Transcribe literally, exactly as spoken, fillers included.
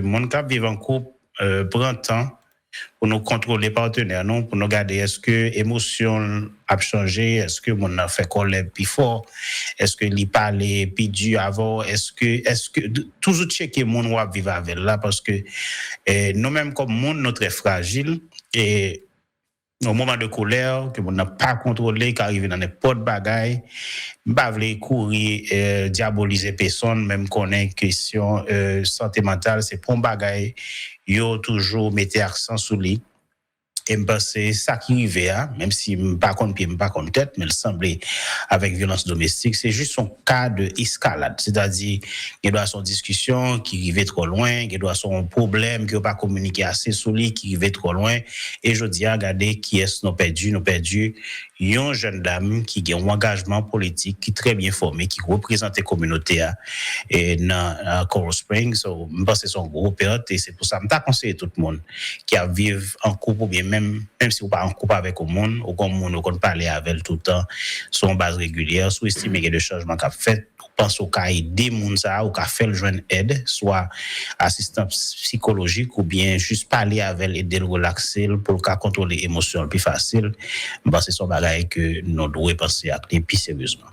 Moun k ap viv an koup, euh, pran tan pou nou kontwole patnè nou, pou nou gade èske emosyon l ap chanje, èske moun nan fè kòlè pi fò, èske li pale pi di avè w, èske, èske, toujou tcheke moun w ap viv avè l la, paske, eh, nou menm kòm moun, nou trè frajil, e yon moman de kolè ke moun nan pa kontwole, ka rive nan nenpòt bagay. M pa vle kouri, eh, dyabolize pesonn, men m konnen kesyon, eh, sante mantal, se pa yon bagay yo toujou mete aksan sou li. E m panse sa ki rive a, menm si m pa konn pye, m pa konn tèt, men l sanble avèk vyolans domestik, se jis yon ka de eskalad. Sètadi, gen dwa se yon diskisyon ki rive twò lwen, gen dwa se yon pwoblèm ke yo pa kominike ase sou li, ki rive twò lwen. E jodi a, gade kiyès nou pèdi. Nou pèdi yon jèn dam ki gen yon angajman politik, ki trè byen fòme, ki reprezante kominote a, e nan, nan Coral Springs. So, m panse se yon gwo pèt, e se pou sa m ta konseye tout moun ki ap viv an koup oubyen menm, menm si ou pa an koup avèk yon moun, ou gon moun ou konn pale avè l toutan sou yon baz regilyè, si w estime gen de chanjman k ap fèt, ou panse w ka ede moun sa a, ou ka fè l jwenn èd, swa asistans sikolojik oubyen jis pale avè l, ede l relakse l pou l ka kontwole emosyon l pi fasil, m panse se yon bagay ke nou dwe panse ak li pi seryezman.